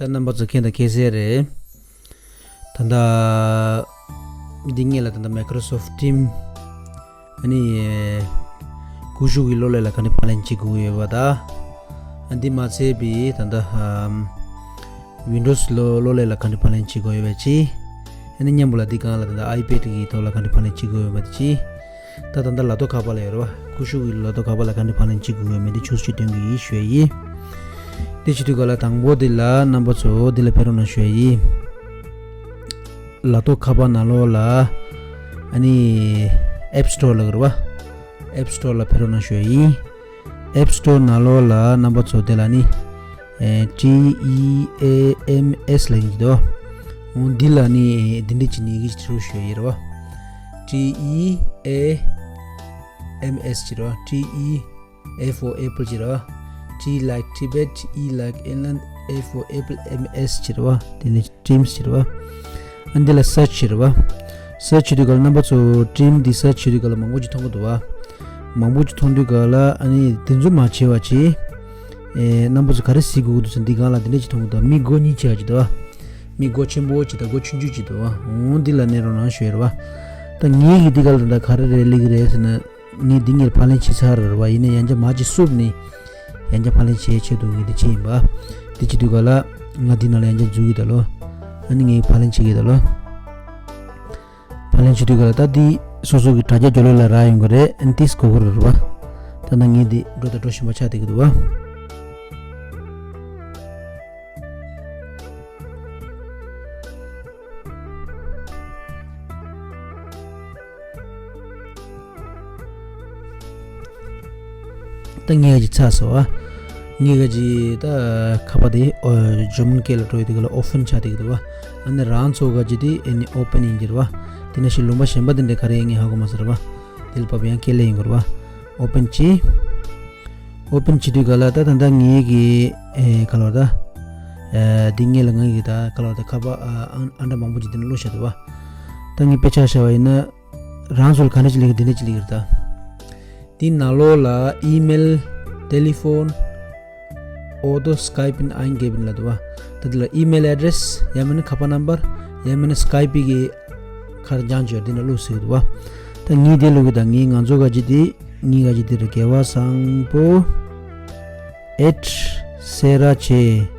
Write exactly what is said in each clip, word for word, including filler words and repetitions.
ད་རྣམ་པ་ཚོ་མཁྱེན་དང་མཁྱེན་གསལ་རེད། ད་ལྟ་འདི་སྔོན་ལ་ད་ལྟ་Microsoft Team ཨ་ནི་ཀུ་ཤུ་གི་གློག་ཀླད་ལ་ག་འདྲ་ཕབ་ལེན་བྱེད་དགོས་ཡོད་པ་དང་། ཨ་འདི་མ་ཚད་པའི་ད་ལྟ་ཨམ་Windows གློག་ཀླད་ལ་ག་འདྲ་ཕབ་ལེན་བྱེད་དགོས་ཡོད་པ་ཅིག་ཨ་ནི་མཉམ་པོ་ལ་འདི་སྒང་ལ་ད་ལྟ་iPad གི་ཐོག་ལ་ག་འདྲ་ཕབ་ལེན་བྱེད་དགོས་ཡོད་པ་དེ་ཅིག་ད་ད་ལྟ་ལག་ཐོག་ཁ་པར་ལ་ཡོད་རེད་བ། ཀུ་ཤུ་གི་ལག་ཐོག་ཁ་པར་ལ་ག་འདྲ་ཕབ་ལེན་བྱེད་དགོས་ཡོད་མེད་དེ་ཆུ་ཚོད་སྟོན་གྱི་ཡིན་ཞུ་ཡ་ཡིན། དེ་བྱེད་དུས་ག་ལ་དང་པོ་དེ་ལ་རྣམ་པ་ཚོ་འདི་ལ་ཕེབས་རོགས་གནང་ཞུ་ཡ་ཡིན། ལག་ཐོག་ཁ་པར་ནང་ལོགས་ལ་ཨ་ནི་App Store ལ་གི་རེད་བ། App Store ལ་ཕེབས་རོགས་གནང་ཞུ་ཡ་ཡིན། App Store ནང་ལོགས་ལ་རྣམ་པ་ཚོ་དེ་ལ་ནི་ཨེ་T E A M S ལ་ཡིན་གྱི་འདུག་འོ་འདི་ལ་ནི་འདི་འདྲ་བྱས་ནས་ཡི་གེ་ཞིག་འབྲི་རོགས་ཞུ་ཡ་ཡིན་རེད་བ། T E A M S བྱས་རེད་བ། T E A for apple བྱས་རེད་བ། T like Tibet, E like England, A for apple, M S བྱས་རེད་བ། དེ་ནས་Teams བྱས་རེད་བ། ཨ་འདི་ལ་Search བྱས་རེད་བ། Search བྱེད་དུས་ག་ལ་རྣམ་པ་ཚོ་Team འདི་Search བྱེད་དུས་ག་ལ་མང་པོ་ཅིག་མཐོང་གི་འདུག་བ། མང་པོ་ཅིག་མཐོང་དུས་ག་ལ་ཨ་ནི་དེ་ཚོ་མ་བྱས་པ་བྱས། ཨེ་རྣམ་པ་ཚོ་ག་རེ་གཟིགས་དགོས་ཀྱི་འདུག་ཟེར་འདི་སྒང་ལ་འདི་འདྲ་ཅིག་མཐོང་གི་འདུག་མི་སྒོ་གཉིས་ཆགས་ཀྱི་འདུག་བ། མི་སྒོ་ཆེན་པོ་ཅིག་དང་སྒོ་ཆུང་ཆུང་ཅིག་འདུག་བ། འོ་འདི་ལ་གནོན་རོགས་གནང་ཞུ་ཡ་རེད་བ། ད་ངེད་ཀྱི་འདི་ག་ལ་ད་ལྟ་ག་རེ་རེད་ལེགས་རེད་ཟེར་ན། ངས་འདི་གཉེར་ཕབ་ལེན་བྱས་ཚར་རེད་བ། ཡིན་ནའི་ཡང་བསྐྱར་མར་ཅིག་བསུབས་ནས་ཡང་བསྐྱར་ཕབ་ལེན་བྱེད་ཆེད་དུ་ངས་འདི་བྱས་ཡིན་པ། འདི་བྱེད་དུས་ག་ལ་ང་འདི་ནང་ལ་ཡང་བསྐྱར་འཛུལ་གྱི་ད་ལོ། ཨ་ནི་ངས་ཕབ་ལེན་བྱེད་ཀྱི་ད་ལོ། ཕབ་ལེན་བྱེད་དུས་ག་ལ་ད་འདི་སོ་སོ་གི་དྲ་རྒྱ་སྒྱུར་ལས་ལ་རག་ཡོང་གི་རེད། ཨ་ནི་ཏིས་གོ་གི་རེད་བ། ད་ལྟ་ངས་འདི་འགྲོ་དང་འགྲོ་བཞིན་པ་ཆགས་བསྡད་ཀྱི་འདུག་བ། ད་ངས་ཀྱི་ཚར་སོང་བ། ངས་ཀྱི་ད་ཁ་པར་དེ་ཨོ་ཇར་མན་སྐད་ལ་འགྲོ་ཡི་དེ་ག་ལ་ཨོ་ཕན་ཆགས་བསྡད་ཀྱི་འདུག་བ། ཨ་ནི་རང་ཚོ་ག་ཅི་དེ་ཨ་ནི་ཨོ་པན་ཡིན་གྱི་རེད་བ། དེ་ནང་བཞིན་ལུང་པ་གཞན་པ་དེ་འདྲ་ག་རེ་ཡིན་ངས་ཧ་གོ་མ་སོང་རེད་བ། དེ་ལ་བབས་ཡང་སྐད་ལས་ཡིན་གྱི་རེད་བ། ཨོ་པན་ཅི། ཨོ་པན་བྱེད་དུས་ག་ལ་ད་ད་ལྟ་ངེད་ཀྱི་ཨེ་ག་ལ་བ་ད། ཨེ་འདི་ངེད་ལ་ངེད་ཀྱི་ད་ག་ལ་བ་ད་ཁ་པར་ཨ་ཨ་ཨ་འདྲ་མང་པོ་ཅིག་འདི་ནང་བླུགས་བཞག་འདུག་བ། ད་ངས་དཔེ་ཆ་བཞག་པ་ཡིན་ན། རང་ཚོ་ལ་ག་འདྲ་ཅིག་སླེབས་ཀྱི་འདི་འདྲ་ཅིག་སླེབས་ཀྱི་རེད་ད། འདི་ནང་ལོགས་ལ་email, telephone, Auto Skype in eingeben ལ་འདུག་བ། ད་འདི་ལ་email address ཡང་མིན་ན་ཁ་པར་ནམ་བར་ཡང་མིན་ན་Skype གི་ཁར་སྦྱང་བྱོས་འདི་ནང་བླུགས་ཟེར་གྱི་འདུག་བ། ད་ངས་འདི་བླུགས་གི་ད་ངས་ང་ཚོ་ག་ཅི་དེ། ངའི་ག་ཅི་དེ་རེད། རྒྱལ་བ་བཟང་པོ་at serache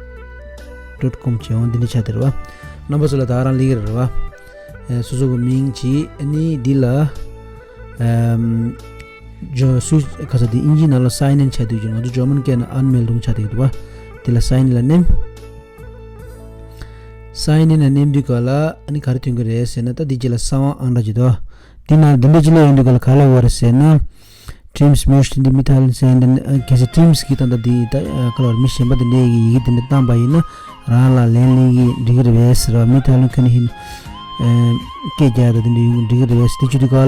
dot com བྱས་འོང་འདི་འདྲ་ཆགས་དེ་རེད་བ། རྣམ་པ་ཚོ་ལ་ད་རང་ལེགས་རེད་བ། ཨེ་སོ་སོ་གི་མིང་བྱས་ཨ་ནི་འདི་ལ་ཨམ་ཇོ་སུ་ག་ས་དེ་ཨིན་ཇི་ནང་ལ་sign in བྱས་དུས་ཀྱི་ང་ཚོ་ཇར་མན་སྐད་ནང་anmeldung ཆགས་དེ་འདུག་བ། འདི་ལ་sign in ལ་ནེམ། sign in ལ་ནེམ་དུས་ག་ལ་ཨ་ནི་ག་རེ་ཐོན་གི་རེད་ཟེར་ན་ད་འདི་རྗེས་ལ་གསང་བ་ཨང་འདྲ་ཅིག་འདུག་འདི་ནང་འདི་འདྲ་ཅིག་ལ་ཡོང་དུས་ག་ལ་ག་ལ་བ་རེད་ཟེར་ན། Teams möchte die Mitteilung senden, ཨ་གལ་སྲིད་Teams གི་ད་ལྟ་འདི་ད་ཨ་ག་ལ་བར་མི་གཞན་པ་དེ་འདྲའི་ཡི་གེ་དེ་འདྲ་བཏང་པ་ཡིན་ན་རང་ལ་ལན་ལེན་གི་འགྲིག་གི་རེད་པས་ཟེར་བ། Mitteilung können hin ཨ་སྐད་རྒྱག་ད་དེ་འདྲ་ཡོང་འགྲིག་གི་རེད་པས་ཟེར་དེ་བྱེད་དུས་ག་ལ་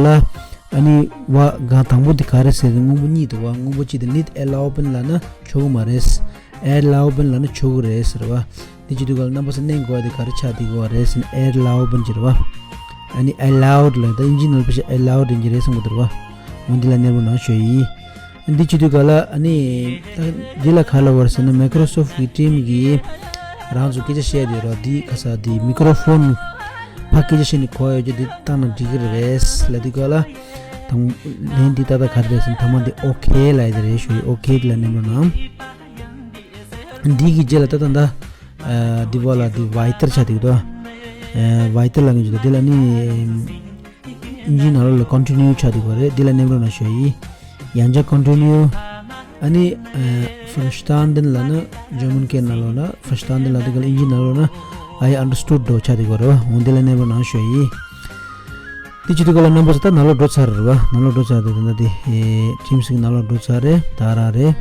ཨ་ནི་བ་གང་དང་པོ་དེ་ག་རེད་ཟེར་ཏེ་སྔོན་པོ་གཉིས་འདུག་བ། སྔོན་པོ་གཅིག་དེ་nicht erlauben ལབ་ན་ཆོག་གི་མ་རེད། Erlauben ལབ་ན་ཆོག་གི་རེད་ཟེར་བ། འདི་བྱེད་དུས་ག་ལ་རྣམ་པ་ཚོ་གནོན་དགོས་པ་དེ་ག་རེ་ཆགས་བསྡད་ཀྱི་ཡོད་རེད་ཟེར་ན་erlauben ཟེར་བ། ཨ་ནི་allowed ལབ་ད་ཨིན་ཇི་ནང་ལ་ཕལ་ཆེར་allowed ཡིན་གྱི་རེད་བསམ་གྱི་འདུག་བ། འོ་འདི་ལ་གནོན་རོགས་གནང་ཞུ་ཡི། འདི་བྱེད་དུས་ག་ལ་ཨ་ནི་ད་འདི་ལ་ག་ལ་བར་ཟེར་ན་Microsoft གི་Team གིས་རང་ཚོ་སྐད་ཆ་བཤད་བསྡད་རོགས། འདི་ག་ས་འདི་microphone ཕར་སྐད་ཆ་བཤད་ནས་གོ་ཡོད་རྒྱུ་འདི་བཏང་ན་འགྲིག་གི་རེད་ལབ་དུས་ག་ལ། དང་ལན་འདི་ཏག་ཏག་ག་རེ་རེད་ཟེར་ན་མཐའ་མ་འདི་okay ལབ་ཡ་དེ་རེད་ཞུ་ཡི། Okay འདི་ལ་གནོན་རོགས་གནང་། འདི་གི་རྗེས་ལ་ད་ད་ད་ཨ་འདི་བ་ལ་འདི་weiter ཆགས་འདུག་དོ། ཨ་weiter ལ་ངེས་འདུག་འདི་ལ་ནི་ཨིན་ཇི་ནང་ལོགས་ལ་continue ཆགས་འདུག་པ་རེད། འདི་ལ་གནོན་རོགས་གནང་ཞུ་ཡི། ཡང་བསྐྱར་continue། ཨ་ནི་ཨ་verstanden ལབ་ན་ཇར་མན་སྐད་ནང་ལོགས་ན་verstanden ལབ་དུས་ག་ལ་ཨིན་ཇི་ནང་ལོགས་ན་I understood འགྲོ་ཆགས་འདུག་པ་རེད་བ། འོ་འདི་ལ་གནོན་རོགས་གནང་ཞུ་ཡི། འདི་བྱེད་དུས་ག་ལ་རྣམ་པ་ཚོ་ད་ནང་ལོགས་འགྲོ་ཚར་རེད་བ། ནང་ལོགས་འགྲོ་ཚར་རེད། ད་ལྟ་འདི་ཨེ་Teams གི་ནང་ལོགས་འགྲོ་ཚར་རེད། ད་རང་རེད།